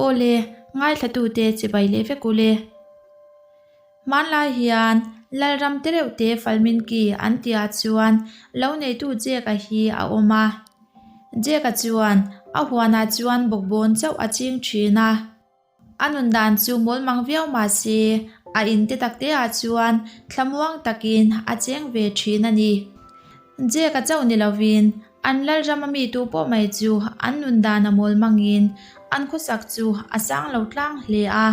Aw le, ngaithlatute chibai leh vek u le. Hmanlai hian Lalram te reuh te Falminki an tihah chuan lo neitu Jeka hi a awm a. Jeka chuan a huanah chuan bawkbawn chauh a ching thin a. A nun dan chu mawlmang viau mah se, a in te tak te ah chuan thlamuang takin a cheng ve thin a ni. Jeka chauh ni lovin an Lalrama mi tu pawh mai chu an nun dan a mawlmangin an khawsak chu a sang lo tlang hle a.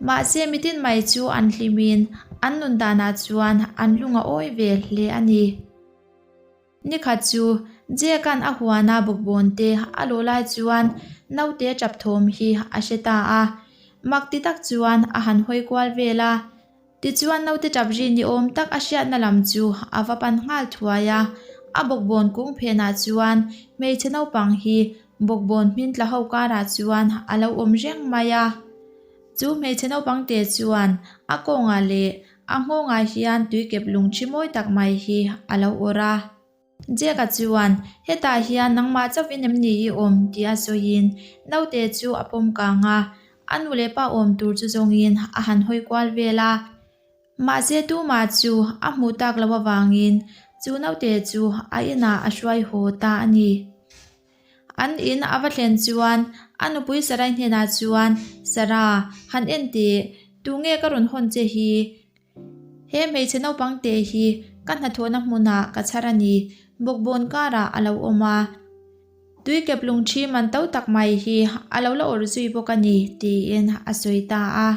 Mahse mitin mai chu an hlimin an nun danah chuan an lung a awi ve hle a ni. Nikhat chu Jeka'n a huana bawkbawn te a lawh lai chuan naute tap thawm hi a hre ta a. Mak ti tak chuan a han hawi kual vel a. Tichuan naute tap ri ni awm tak a hriatna lam chu a va pan nghal thuai a. A bawkbawn kung phenah chuan hmeichhe naupang hi bawkbawn hmin tla ho karah chuan a lo awm reng mai a. Chu hmeichhe naupang te chuan a kawngah leh a nghawngah hian tuikep lungthi mawi tak mai hi a lo awrh a. Jack-a chuan, Hetah hian nangmah chauhin em ni i awm? tia sawiin naute chu a pawm kang a. A nu leh pa awm tur chu zawngin a han hawi kual vel a. Mahse tumah chu a hmuh tak loh avangin chu naute chu a inah a hruai haw ta a ni. An in a va thlen chuan a nupui Sarai hnenah chuan, Sara, han en teh, tunge ka rawn hawn che hi? He hmeichhe naupang te hi ka hnathawhna hmunah ka chhar a ni, bawkbawn karah a lo awm a. Tuikep lungthi man to tak mai hi a lo la awrh zui bawk a ni, tiin a sawi ta a.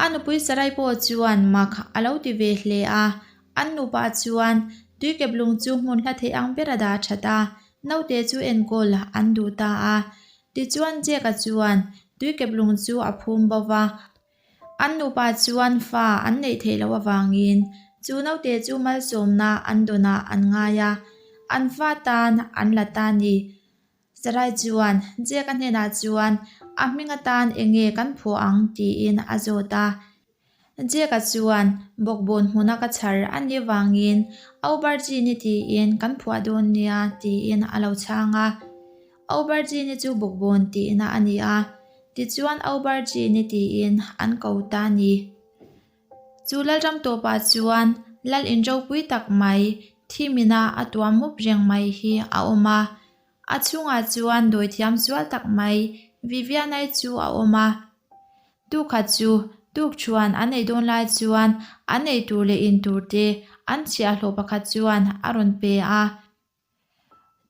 A nupui Sarai pawh chuan mak a lo ti ve hle a, an nupa chuan tuikep lung chu hmun hla theih ang ber a dah that a, naute chu enkawl an duh ta a. Tichuan Jack-a chuan tuikep lung chu a phum bo va, an nupa chuan fa an neih theih loh avangin chu naute chu malsawmna an dawnah an ngai a, an fa tan an la ta a ni. Sarai chuan Jack-a hnenah chuan a hming atan eng nge kan phuah ang tiin a zawt a. Jack-a chuan bawkbawn hmuna ka chhar a nih vangin Aubergine tiin kan phuah dawn nia tiin a lo chhang a. Aubergine chu bawkbawn tihna a ni a, tichuan Aubergine tiin an ko ta a ni. Chu Lalram tawpah chuan Lal in ropui tak mai thimina a tuam mup reng mai hi a awm a. A chhungah chuan dawithiam sual tak mai Vivianai chu a awm a. Tukhat chu tukṭhuan an ei dawn lai chuan an ei tur leh in tur te an chhiahhlawh pakhat chuan a rawn pe a.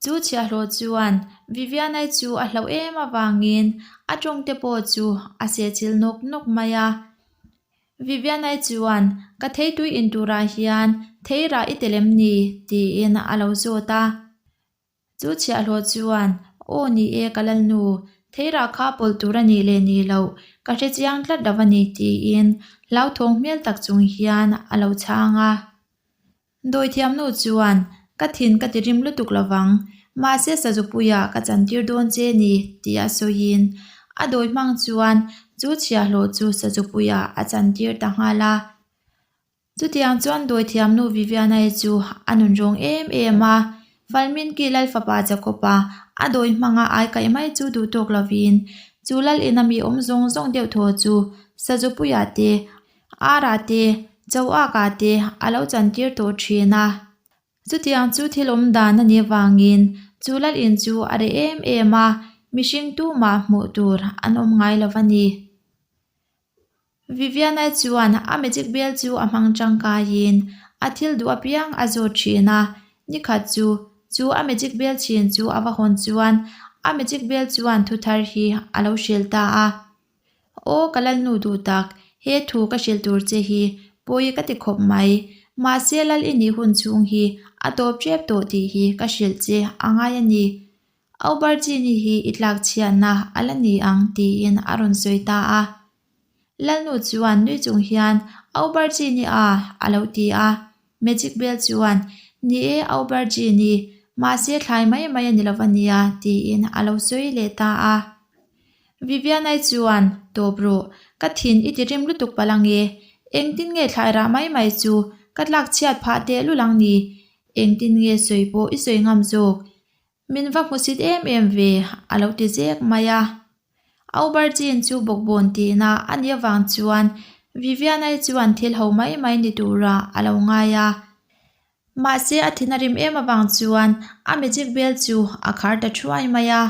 Chu chhiahhlawh chuan Vivianai chu a hlauh em avangin a tawngte pawh chu a sehchilh nawk nawk mai a. Vivianai chuan, Ka theitui in turah hian thei rah i tel em ni? tiin a lo zawt a. Chu chhiahhlawh chuan, Aw ni e ka lalnu, thei rah kha pawlh tur a nih leh nih loh ka hre chiang tlat lo a ni tiin hlauthawng hmel tak chung hian a lo chhang a. Dawithiamnu chuan, Ka thin ka ti rim lutuk lovang, mahse sazupuiah ka chantir dawn che ni, tia sawiin a dawi hmang chuan chu chhiahhlawh chu sazupuiah a chantir ta nghal a. Chutiang chuan dawithiamnu Viviana-i chu a nun rawng em em a, Falminki lal fapa Jacob-a a dawi hmanga ai kaih mai chu duh tawk lovin chu lal ina mi awm zawng zawng deuh thaw chu sazupuiah te Ara te, Choaka te a lo chantir tawh thin a. Chutiang chu thil awm dan a nih avangin chu lal in chu a reh em em a, mihring tumah hmuh tur an awm ngai lo a ni. Viviana chuan a magic bel chu a hmang tangkaiin a thil duh apiang a zawt thin a, nikhat chu chu a magic bel chin chu a va hawn chuan a magic bel chuan thuthar hi a lo hrilh ta a. Aw ka lalnu duh tak, he thu ka hrilh tur che hi pawi ka ti khawp mai. Mahse lal i nih hun chhung hi a tawp tep tawh tih hi ka hrilh che a ngai a ni. Aubergine hi i tlak chhiatna a la ni ang tiin a rawn sawi ta a. Lalnu chuan nui chung hian Aubergine a a lo ti a. Magic Bell chuan, Ni e Aubergine, mahse thlai mai mai a ni lo va nia tiin a lo sawi leh ta a. Vivianai chuan, Tawp rawh, ka thin i ti rim lutuk palh ang e. Engtin nge thlai rah mai mai chu ka tlak chhiat phah teh lul ang ni? Engtin nge sawi pawh i sawi ngam zawk? Min va hmusit em em ve, a lo ti zek mai a. Aubergine chu bawkbawn tihna a nih avang chuan Viviana-i chuan thil ho mai mai ni turah a lo ngai a. Mahse a thin a rim em avang chuan a magic bell chu a khar ta thuai mai a.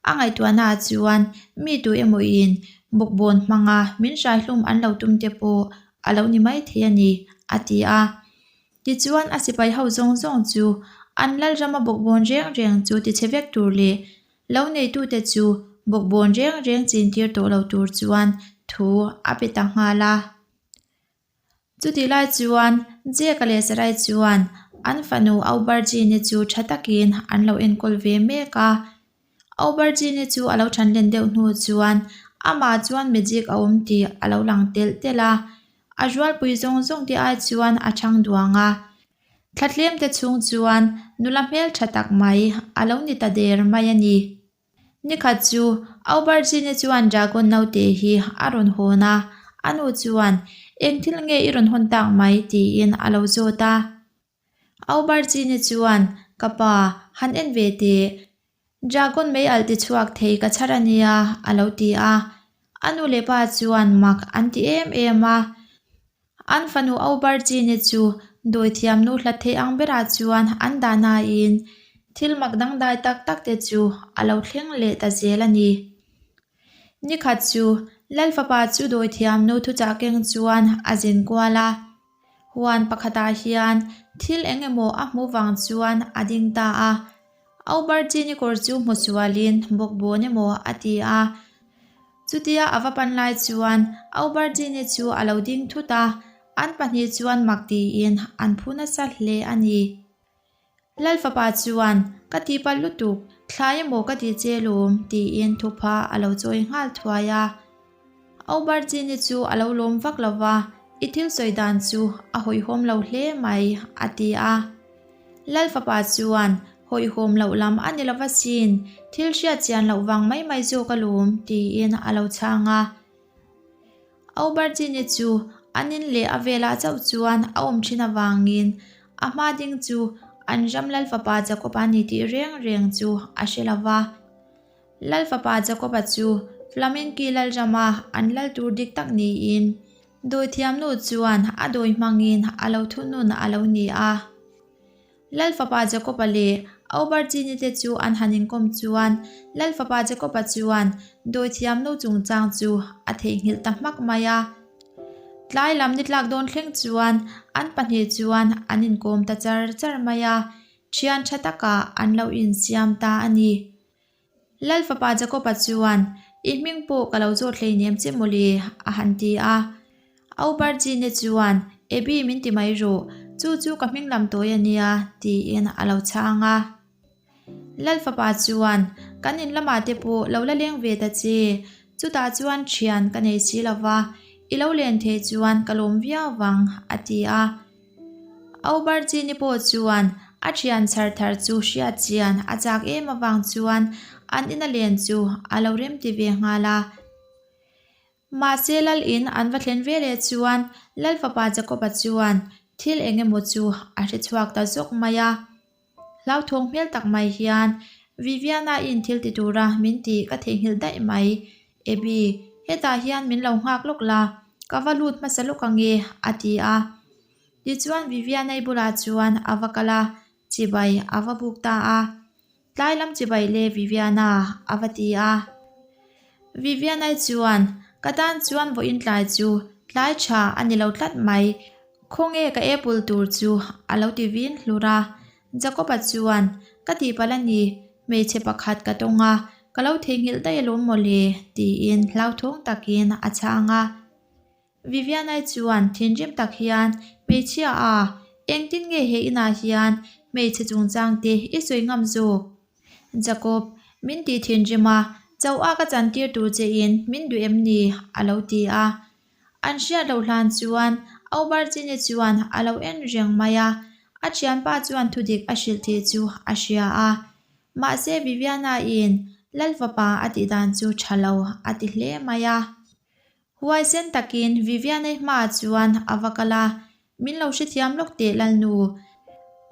A ngaihtuahna ah chuan mi tu emaw in bawkbawn hmanga min hraihlum an lo tum te pawh a lo ni mai thei a ni, a ti a. Tichuan a sipai ho zawng zawng chu an lalrama bawkbawn reng reng chu tichhe vek tur leh lo neitute chu bawkbawn reng reng chintir tawh lo tur chuan thu a pe ta nghal a. Chutih lai chuan Jake-a leh Sarai chuan an fanu Aubergine chu tha takin an lo enkawl ve mek a. Aubergine chu a lo than len deuh hnu chuan amah chuan magic a awm tih a lo lang telh telh a. A rualpui zawng zawng te ai chuan a chhang duang a. Thla tlem te chhung chuan nula hmeltha tak mai a lo ni ta der mai a ni. Nikhat chu Aubergine chuan dragon naute hi a rawn hawn a, a nu chuan, Eng thil nge i rawn hawn tak mai? tiin a lo zawt a. Aubergine chuan, Ka pa, han en ve teh. Dragon mei alh ti chhuak thei ka chhar a nia, a lo ti a. A nu leh pa chuan mak an ti em em a. An fanu Aubergine chu dawithiam nu hlat thei ang berah chuan an dah nain thil mak dangdai tak tak te chu a lo thleng leh ta zel a ni. Nikhat chu Lal fapa chu dawithiam nu thuchah keng chuan a zin kual a. Huan pakhatah hian thil eng emaw a hmuh vang chuan a ding ta a. Aubergine kawr chu hmu sualin bawkbawn emaw a ti a. Chutia a va pan lai chuan Aubergine chu a lo ding thut a, an pahnih chuan mak tiin an phu nasa hle a ni. Lal fapa chuan, Ka tihpalh lutuk, thlai emaw ka ti che lawm, tiin thupha a lo chawi nghal thuai a. Aubergine chu a lo lawm vak lo va, I thil sawi dan chu a hawihhawm lo hle mai, a ti a. Lal fapa chuan, Hawihhawm loh lam a ni lo va sin, thil hriat chian loh vang mai mai zawk alawm, tiin a lo chhang a. Aubergine chu an in leh a velah chauh chuan a awm thin avangin a hma ding chu an ram Lal fapa Jacob-a ni tih reng reng chu a hre lo va. Lal fapa Jacob-a chu Flamenki lalrama an lal tur dik tak niin Dawithiamnu chuan a dawi hmangin a lo thunun a lo ni a. Lal fapa Jacob-a leh Aubergine te chu an han inkawm chuan Lal fapa Jacob-a chuan dawithiamnu chungchang chu a theihnghilh ta hmak mai a. Tlai lam ni tlak dawn thleng chuan an pahnih chuan an inkawm ta char char mai a, thian tha takah an lo insiam ta a ni. Lal fapa Jakob-a chuan, I hming pawh ka lo zawt hleinem che mawle, a han ti a. Aubergine chuan, Abby min ti mai rawh, chu chu ka hming lam tawi a nia, tiin a lo chhang a. Lal fapa chuan, Kan in lamah te pawh lo la leng ve ta che, chutah chuan thian ka nei si lo va, i lo len thei chuan ka lawm viau vang, a ti a. Aubergine pawh chuan a thian chhar thar chu hriat chian a chak em avang chuan an ina len chu a lo rem ti ve nghal a. Mahse lal in an va thlen ve leh chuan lal fapa Jacob-a chuan thil eng emaw chu a hre chhuak ta zawk mai a. Hlauthawng hmel tak mai hian Viviana in thil ti tura min tih ka theihnghilh daih mai. Abby, hetah hian min lo nghak lawk la, ka va lut hmasa lawk ange, a ti a. Tichuan Viviana-i bulah chuan a va kal a, chibai a va buk ta a. Tlai lam chibai le Viviana, a va ti a. Viviana-i chuan, Ka tan chuan vawiin tlai chu tlai tha a ni lo tlat mai. Khawnge ka apple tur chu a lo ti vin hlur a. Jacob-a chuan, Ka tihpalh a ni, hmeichhe pakhat ka tawng a, ka lo theihnghilh daih alawm mawle, tiin hlauthawng takin a chhang a. Viviana-i chuan thinrim tak hian, Hmeichhia a, engtin nge he inah hian hmeichhe chungchang te i sawi ngam zawk? Jacob, min tih thinrim a, chauh a ka chantir tur che in min duh em ni? a lo ti a. An hriat loh hlan chuan Aubergine chuan a lo en reng mai a, a thianpa chuan thudik a hrilh tih chu a hria a. Mahse Viviana-in Lal fapa a tih dan chu tha lo a ti hle mai a. Huaisen takin Viviana-i hmaah chuan a va kal a, Min lo hrethiam lawk teh Lalnu.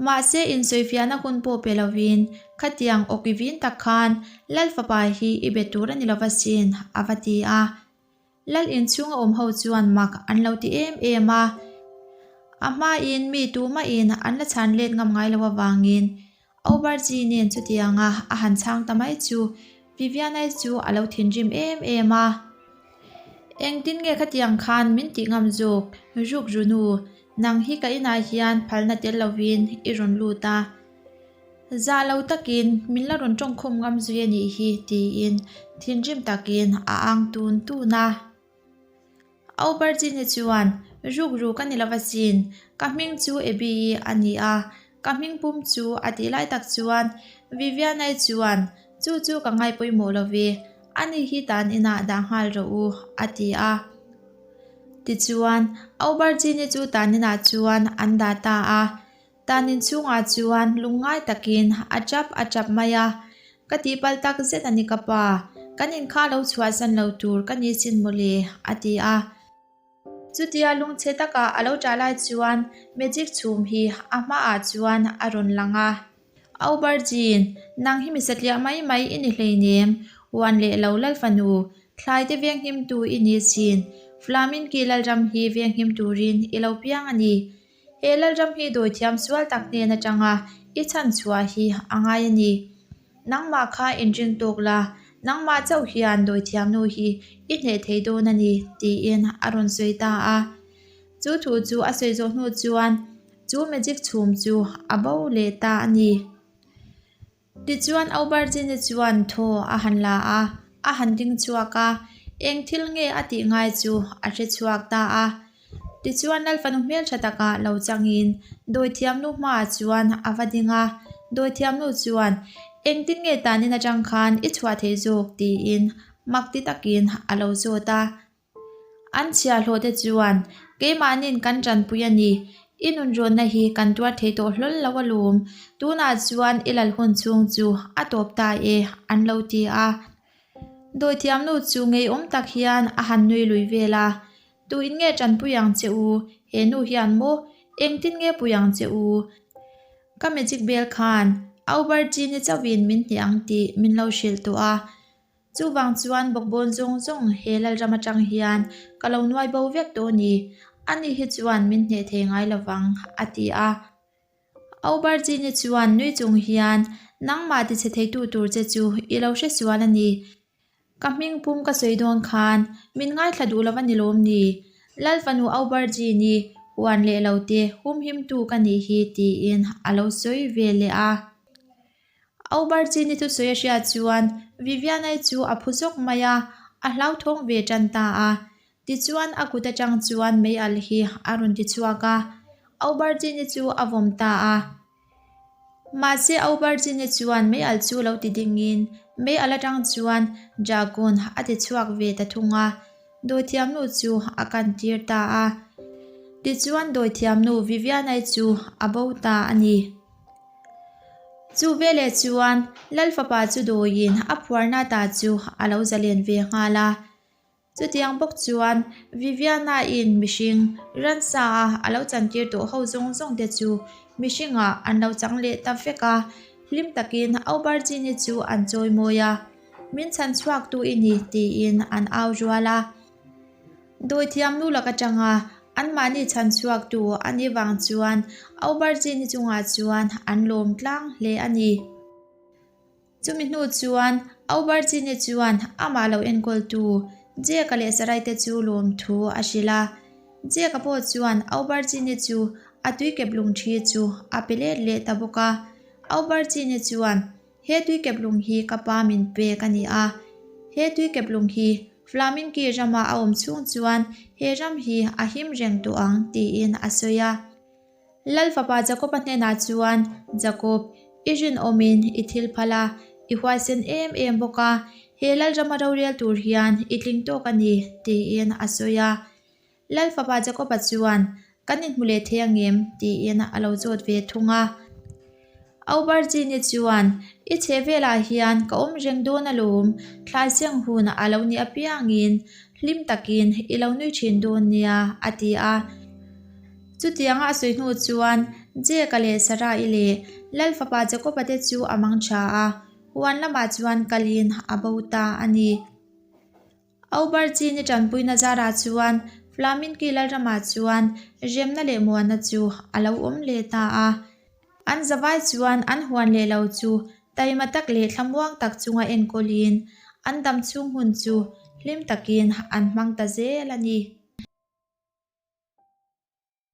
Mahse insawifiahna hun pawh pe lovin khatiang awki vin tak khan Lal fapa hi i be tur a ni lova sin, a va ti a. Lal inchhunga awm ho chuan mak an lo ti em em a. A hmain mi tumahin an la chhan let ngam ngai lo avangin Aubergy nen chutianga a han chhang ta mai chu Viviana-i chu a lo thinrim em em a. Engtin nge khatiang khan min tih ngam zawk, ruk runu, nang hi ka inah hian phalna tel lovin i rawn lut a. Zah lo takin min la rawn tawngkhum ngam zui a nih hi tiin thinrim takin a ang tun tun a. Aubergine chuan, Rukru ka ni lo asin, ka hming chu Abby-i a ni a, ka hming pum chu a tih lai tak chuan Viviana-i chuan, Chu chu ka ngai pawimawh lo ve, ani hi tan inah dah nghal rawh u, a ti a. Tichuan, Aubergine chu tan inah chuan an dah ta a. Tan inchhungah chuan lungngai takin a tap a tap mai a, Ka tihpalh tak zet a ni ka pa, kan inkha lo chhuahsan lo tur ka ni sin mawle, a ti a. Chutia lungchhe taka a lo ṭah lai chuan magic chhum hi a hmaah chuan a rawn lang a. Aubergine, nang hi mi satliah mai mai i ni hleinem, uan leh lo lal fanu, thlaite venghimtu i ni sin, Flaminki lalram hi venghim turin i lo piang a ni. He Lalram hi dawithiam sual tak hnen atanga i chhan chhuah hi a ngai a ni. Nangmah kha inring tawk la, nangmah chauh hian dawithiamnu hi i hneh thei dawn a ni, tiin a rawn sawi ta a. Chu thu chu a sawi zawh hnu chuan chu magic chhum chu a bo leh ta a ni. Tichuan Aubergine chuan thaw a han la a, a han ding chhuak a, eng thil nge a tih ngai chu a hre chhuak ta a. Tichuan Lalfanu hmeltha takah lo changin dawithiamnu hmaah chuan a va ding a, dawithiamnu chuan, Engtin nge tanin atang khan i chhuah theih zawk? tiin mak ti takin a lo zawt a. An chhiahhlawh te chuan, Keimahnin kan tanpui a ni. I nunrawnna hi kan tuar thei tawh hlawl lo alawm. Tunah chuan i lal hun chhung chu a tawp ta e, an lo ti a. Dawithiamnu chu ngeiawm tak hian a han nui lui vel a, Tuin nge tanpui ang che u? He nu hian maw? Engtin nge pui ang che u? Ka magic bel khan Aubergine chauhin min hneh ang tih min lo hrilh tawh a. Chuvang chuan bawkbawn zawng zawng he Lalram atang hian ka lo nuai bo vek tawh a ni. Ani hi chuan min hneh thei ngai lo vang, a ti a. Aubergine chuan nui chung hian, Nangmah tichhe theitu tur che chu i lo hre sual a ni. Ka hming pum ka sawi dawn khan min ngaithla duh lo a ni lawm ni? Lal fanu Aubergine-i huan leh lo te humhimtu ka nih hi, tiin a lo sawi ve leh a. Aubergine thusawi a hriat chuan Viviana-i chu a phu zawk mai a, a hlauthawng ve tan ta a. Tichuan a kut atang chuan mei alh hi a rawn ti chhuak a, Aubergine chu a vawm ta a. Mahse Aubergine chuan mei alh chu lo ti dingin mei alh atang chuan dragon a ti chhuak ve ta thung a, dawithiamnu chu a kan tir ta a. Tichuan dawithiamnu Viviana-i chu a bo ta a ni. Chu veleh chuan Lal fapa chu dawiin a phuarna ta chu a lo zalen ve nghal a. Chutiang bawk chuan Viviana-in mihring ransa a a lo chantir tawh ho zawng zawng te chu mihringah an lo chang leh ta vek a, hlim takin Aubergine chu an chawi mawi a, Min chhan chhuaktu i ni tiin an au rual a. Dawithiam nu lak atanga anmahni chhan chhuaktu a nih vang chuan Aubergine chungah chuan an lawm tlang hle a ni. Chumi hnu chuan Aubergine chuan amah lo enkawltu Jake-a leh Sarai te chu lawmthu a hrilh a. Jake-a pawh chuan Aubergine chu a tuikep lungthi chu a pe let leh ta bawk a. Aubergine chuan He tuikeplung hi ka pa min pek a ni a, he tuikeplung hi Flaminki rama a awm chhung chuan he ram hi a him reng tawh ang tiin a sawi a. Lal fapa Jakob-a hnenah chuan, Jakob, i rinawmin i thil phal a, i huaisen em em bawk a, he lal rama rorel tur hian i tling tawk a ni, tiin a sawi a. Lal fapa Jakob-a chuan, Kan inhmu leh thei angem? tiin a lo zawt ve thung a. Aubergine chuan, I chheh velah hian ka awm reng dawn alawm, thlai seng hun a lo nih apiangin hlim takin i lo nui thin dawn nia, a ti a. Chutianga a sawi hnu chuan. Jake-a leh Sarah-i leh Lal fapa Jacob-a te chu a mang tha a, huan lamah chuan kalin a bo ta a ni. Aubergine-i tanpuina zarah chuan Flaminki Lalramah chuan remna leh muanna chu a lo awm leh ta a. An zavai chuan an huan leh lo chu taima tak leh thlamuang tak chunga enkawlin an dam chhung hun chu hlim takin an hmang ta zel a ni.